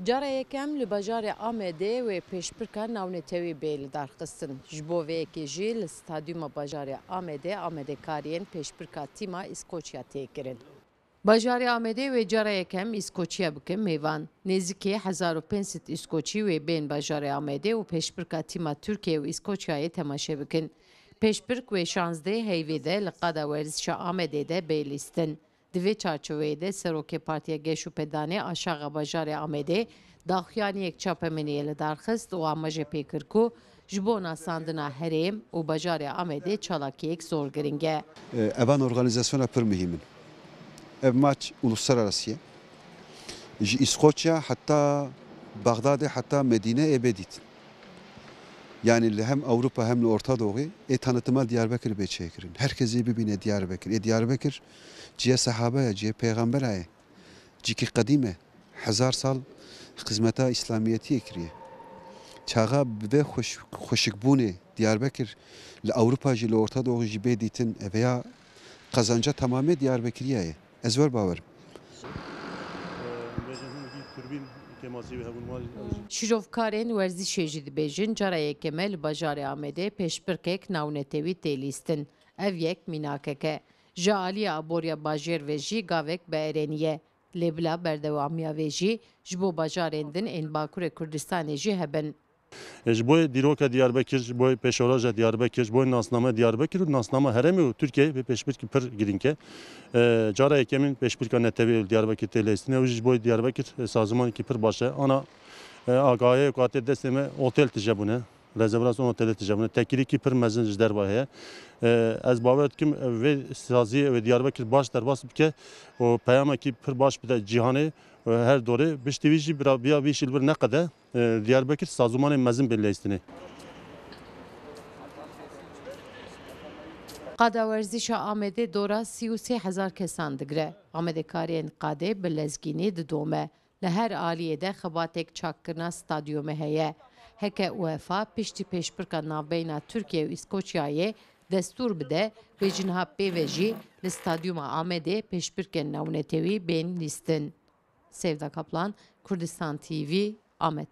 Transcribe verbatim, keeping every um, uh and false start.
Cara yekem li bajarê Amedê wê pêşbirka navnetewî bê lidarxistin. Ji bo vê yekê jî li stadyuma bajarê Amedê amadekariyên pêşbirka tîma Îskoçya tê kirin. Bajarê Amedê wê cara yekem Îskoçya bike mêvan. Nêzîkî hezar û pênc sed Îskoçî wê bên bajarê Amedê û pêşbirka tîma Tirkiye û Îskoçyayê temaşe bikin. Pêşbirk wê şazdeh heyvê de li qada werzişa Amedê de bê lîstin. Di vê çarçoveyê de Serokê Partiya Geş û Pedanê aşaxa bajarê Amedê daxuyaniyek çapemeniyê li dar xist û amaje pê kir ku ji bo nasandina herêm û bajarê Amedê çalakiyek zor giring e. Evan organîzasyona pir muhîm in. Ev maç uluslararası ye. Ji Îskoçya heta Baxdadê heta Medîne ê bê dîtin. Yani li hem Ewropa hem li Orta Doğu ê tanıtıma Diyarbekir bê çêkirin. Herkes ê bibîne Diyarbekir. Ê Diyarbekir cihê sehaba ye, cihê pêxembera ye. Cîkî qedîm e. Hezar sal xizmeta Îslamiyetiyê kiriye. Çaxa bi vê xweş-, xweşikbûnê Diyarbekir li Ewropa jî li Orta Doğu jî bê dîtin, ev ya qezanca temamê Diyarbekiriya ye. Ez wer bawer im. Şîrovkarên werzişê jî dibêjin, cara yekeme li bajarê Amedê pêşbirkek navnetewî tê lîstin. Ev yek mînakek e. Ji aliyê aboriya bajêr ve jî gavek bi erênî ye. Lê bila berdewamiya vê jî ji bo bajarên din ên Bakurê Kurdistanê jî hebin. E, ji bo dîroka Diyarbekir, ji bo pêşeroja Diyarbekir, ji bo nasname Diyarbekir û nasnama herêmê û Tirkiyeyê vê pêşbirkî pir girîng e. E, cara yekemîn pêşbirka netewî li Diyarbekir tê lêstinê û ji bo Diyarbekir, e, sazûmanekî pir baş e. Ana, e, agahiyê ku hatê destê me otel tije bûne. Rezevera son otelê tije bûne. Tekîlîkî pir mezin ji derve heye. E, ez bawer dikim, e, vê saziyê wê Diyarbekir baş derbas bike û peyamekî pir baş bide cîhanê, e, her dorê. Piştî wî jî bira-, biya vî jî li vir neqede. E, Diyarbekir sazûmanê mezin bên lêstinê. Qada werzîşa Amedê dora sî û sê hezar kesan digire. Amadekariyên qadê bi lezgînî didome. Li her aliyê de xebatek çakkirina stadyumê heye. Heke UEFA piştî pêşbirka navbeyna Tirkiye û Îskoçyayê destûr bide, wê ji niha pê ve jî li stadyuma Amedê pêşbirkên navnetewî bên lîstin. Sevda Kaplan, Kurdistan T V, Amed.